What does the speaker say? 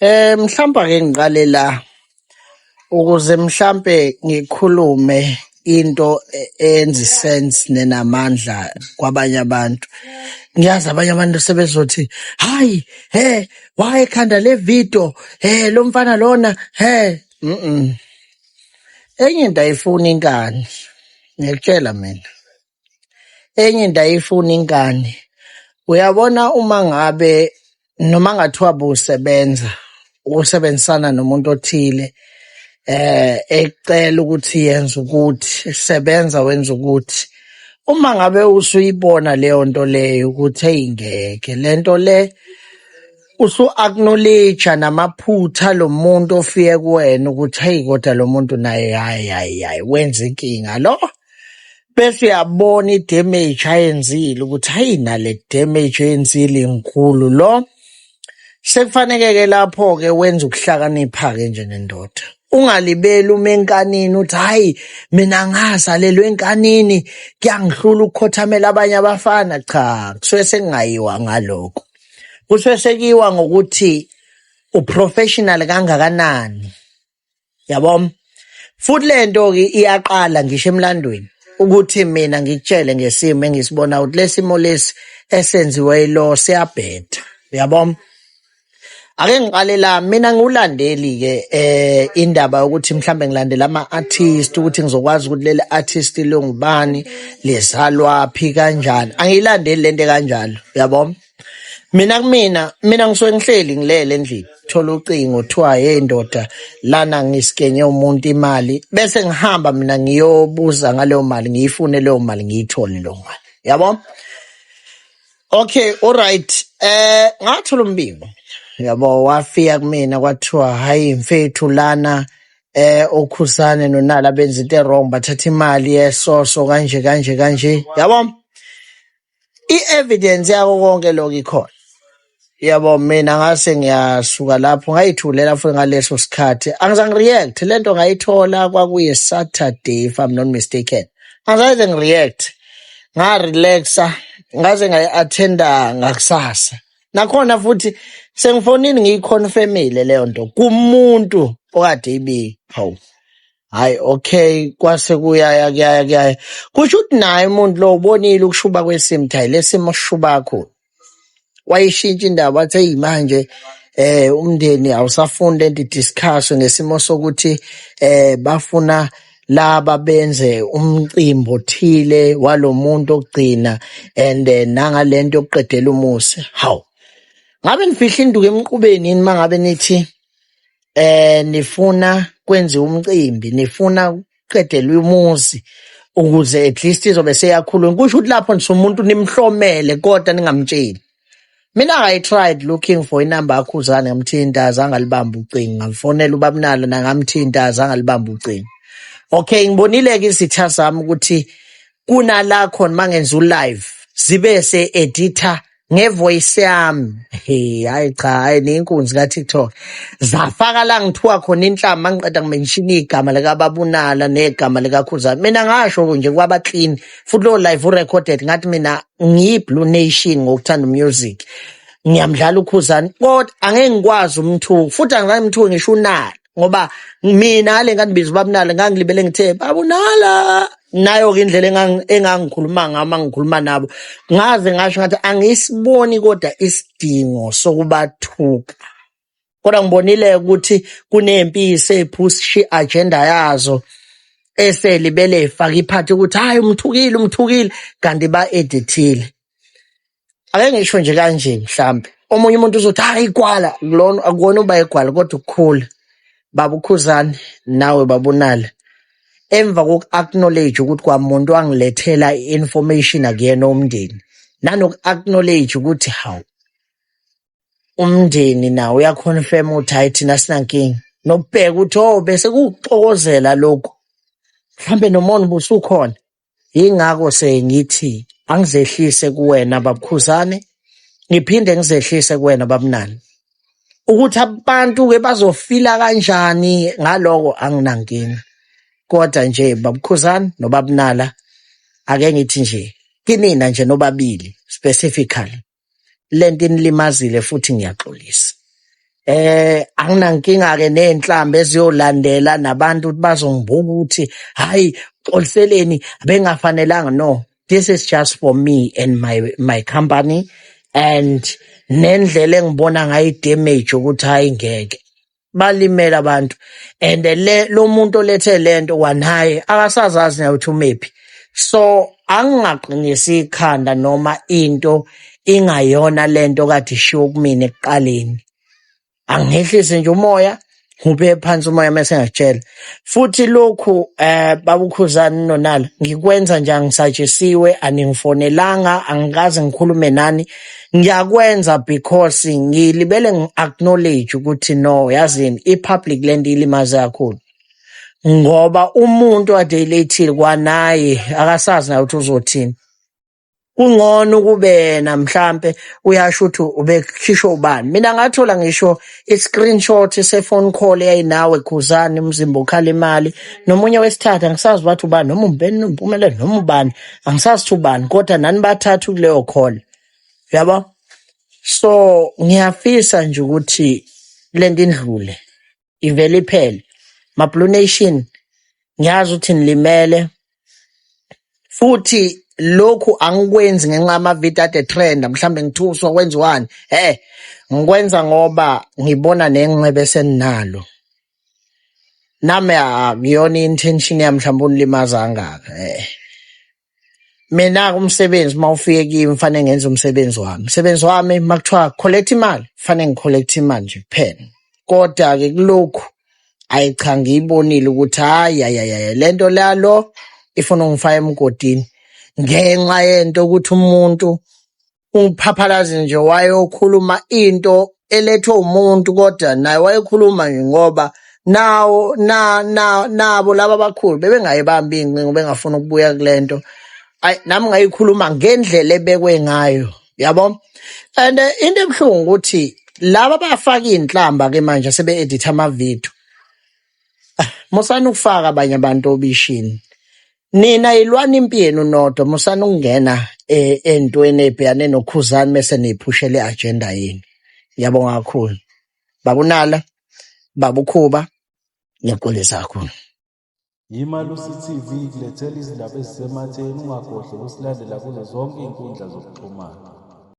Mhlawumbe ake ngiqale la ukuze mhlampe ngikhulume into eyenza isense nenamandla kwabanye abantu. Ngiyazi abanye abantu sebezothi, hayi, he, wayekhanda le video, he, lo mfana lona, he. Enye into ayifuni inkani, ngiyakutshela mina. Enye into ayifuni inkani. Uyabona uma ngabe noma ngathiwa busebenza usebenzisana nomuntu othile ekucela ukuthi yenza ukuthi sebenza wenza ukuthi uma ngabe usuyibona leyo nto leyo ukuthi hey ngeke le nto le usu-acknowledge namaphutha lo muntu ofike kuwena ukuthi hey kodwa lo muntu naye hayi hayi hayi wenza inkinga lo. Bese uyabona i-damage ayenzile ukuthi hayi nale damage eyenzile inkulu lo. Sekufaneke-ke lapho-ke wenze ukuhlakanipha-ke nje nendoda. Ungalibeli uma enkanini uthi hhayi mina ngazalelwa enkanini kuyangihlula ukukhothamela abanye abafana. Cha, kusuke sekungayiwa ngalokho. Kusuke sekuyiwa ngokuthi u-professional kangakanani. Yabo? Futhi lento ke iyaqala ngisho emlandweni ukuthi mina ngikutshele ngesimo engisibona ukuthi lesimo lesi esenziwe ilo siyabheda. Uyabo? Ake ngiqale la mina ngiwulandeli ke indaba yokuthi mhlambe ngilandela ama artist ukuthi ngizokwazi ukuthi leli artist lingubani lizalwaphi kanjani. Angiyilandeli lento kanjalo, uyabo? Mina kumina mina ngisuke ngihleli ngilele endlini thola ucingo kuthiwa hey ndoda lana ngiskenye umuntu imali bese ngihamba mina ngiyobuza ngaleyo mali ngiyifune leyo mali ngiyithole leyo mali yabo. Okay, alright, ngathola umbiko yabo wafika kumina kwathiwa hayi mfethu lana okhusane nonala benza into wrong bathatha imali yesoso kanje kanje kanje yabo. I-evidence yako konke lokho ikhona yabo. Mina ngase ngiyasuka lapho ngayithulela futhi ngaleso sikhathi angizange react lento ngayithola kwakuye Saturday if I'm not mistaken. Angizange ngireact, ngarelaxa ngaze ngayi-attenda ngakusasa nakhona futhi sengifonini ngiyiconfirmile leyo nto kumuntu okade ibika. Hawu hayi okay, kwase kuyaya kuyaya kuyaya kusho ukuthi naye umuntu lo ubonile ukushuba kwesimo ukuthi hayi lesimo sishuba kakhulu. Wayishintsha indaba wathi hey manje umndeni awusafuni lento idiscuss ngesimo sokuthi bafuna laba benze umcimbi othile walomuntu okugcina and nangalento yokuqedela umusi. Hawu ngabe nifihla induku emqubeni yini mangabe nithi nifuna kwenziwe umcimbi, nifuna kuqedelwe umuzi ukuze at least izobe seyakhuluma? Kusho ukuthi lapho nisumuntu nimhlomele kodwa ningamtsheli. Mina I tried looking for inamba yaKhuzani ngamthinta azange alibambe ucingo, ngamfonela ubabunalo nangamthinta azange alibambe ucingo. Okay, ngibonile-ke izitha zami ukuthi kunala khona mangenza u-live zibe se-editha ngevoice yami. Hey, hayi cha, hayi neyinkunzi ka-TikTok zafaka la ngithiwa khona inhlamba ngiqeda ngimenshina igama likababunala negama likaKhuzani. Mina ngasho nje kwaba clean futhi lo live urecorded ngathi mina ngiyi-Blue Nation ngokuthanda music ngiyamdlala uKhuzani kodwa angeke ngikwazi umthuka futhi angizange ngimthuke ngisho unala ngoba mina ngale nkathi ngibiza ubabunala ngangilibele ngithe babunala nayo-ke indlela engangikhuluma ngayo uma ngikhuluma nabo ngaze ngasho ngathi angisiboni kodwa isidingo sokubathuka kodwa ngibonile ukuthi kunempisi ephusha i-agenda yazo eselibele ifaka iphathi ukuthi hayi umthukile umthukile kanti ba-edithile. Ake ngisho nje kanje mhlambe omunye umuntu uzothi hayi igwala kulona akubona uba igwala kodwa ukukhula baba uKhuzani nawe babunala emva koku-acknowledge ukuthi kwamuntu wangilethela i-information akuyena umndeni nanoku-acknowledge ukuthi hawu umndeni nawo uyaconfirm ukuthi hayi thina sinankinga nokubheka ukuthi oh bese kuwukuxokozela lokhu mhlambe nomona ubusukhona. Yingakho sengithi angizehlise kuwena babukhuzane ngiphinde ngizehlise kuwena babunani ukuthi abantu-ke bazofila kanjani ngaloko anginankinga kodwa nje babukhuzane nobabunala ake ngithi nje kinina nje nobabili specifically lento inilimazile futhi ngiyaxolisa. Anginankinga ke nezinhlambi eziyolandela nabantu ukuthi bazongibuka ukuthi hayi xoliseleni bengafanelanga. No, this is just for me and my company and nendlela engibona ngayo i-damage ukuthi hayi ngeke balimele abantu, and le lo muntu olethe lento kwanaye akasazazi naye ukuthi umephi. So angingaqinisi ikhanda noma into ingayona lento kade ishiwo kumina ekuqaleni. Angehlise nje umoya, ngibeke phansi umoya mase ngiyakutshela. Futhi lokhu baba uKhuzani noNala ngikwenza nje, angisatshisiwe, aningifonelanga, angikaze ngikhulume nani. Ngiyakwenza because ngilibele ngi-acknowledge ukuthi no, yazini, i-public lento ilimaze kakhulu, ngoba umuntu ade eyilethile kwanaye akasazi naye ukuthi uzothini. Kungcono ukube yena mhlampe uyasho ukuthi ubekhishwa ubani. Mina ngathola ngisho i-screenshot se-phone call eyayinawe Khuzani, umzimba ukhala imali nomunye wesithathu, angisazi bathi ubani, noma umbeni uMpumelelo noma ubani, angisazi ukuthi ubani, kodwa nani bathathu kuleyo call, yabo. So ngiyafisa nje ukuthi lento indlule, ivele iphele. Ma-Blue Nation, ngiyazi ukuthi nilimele, futhi lokhu angikwenzi ngenxa yamavidiyo ade trenda, mhlambe ngithuswa kwenziwani. Ngikwenza ngoba ngibona nenxeba eseninalo. Nami akuyona i-intention yami mhlawumbe unilimaza kangaka. Mina-ke umsebenzi uma ufike kimi kufanele ngenze umsebenzi wami. Umsebenzi wami uma kuthiwa collect imali, kufanele ngi-collect imali nje kuphela. Kodwa-ke kulokhu, ayi cha, ngiyibonile ukuthi hayi hayi hayi, lento lalo ifuna ungifaka emgodini ngenxa yento ukuthi umuntu ungiphaphalaze nje wayokhuluma into elethwe umuntu, kodwa naye wayekhuluma nje ngoba nawo na na nabo laba abakhulu bebengayibambi iy'ncingo, bengafuni ukubuya kule nto. Ayi, nami ngayikhuluma ngendlela ebekwe ngayo, yabo. And into ebuhlungu ukuthi laba abafaka iy'nhlamba ke manje sebe-editha amavidiyo, musani ukufaka abanye abantu obishini. Nina yilwani impi yenu nodwa, musani ukungena entweni ebhekane noKhuzani bese niyiphushela i-agenda yenu. Ngiyabonga kakhulu. Baba uNala, Baba uKhuba, ngiyaxolisa kakhulu. Imalusi TV ikulethela izindaba ezisematheni, ungakhohlwa ukusilandela kuzo zonke iy'nkundla zokuxhumana.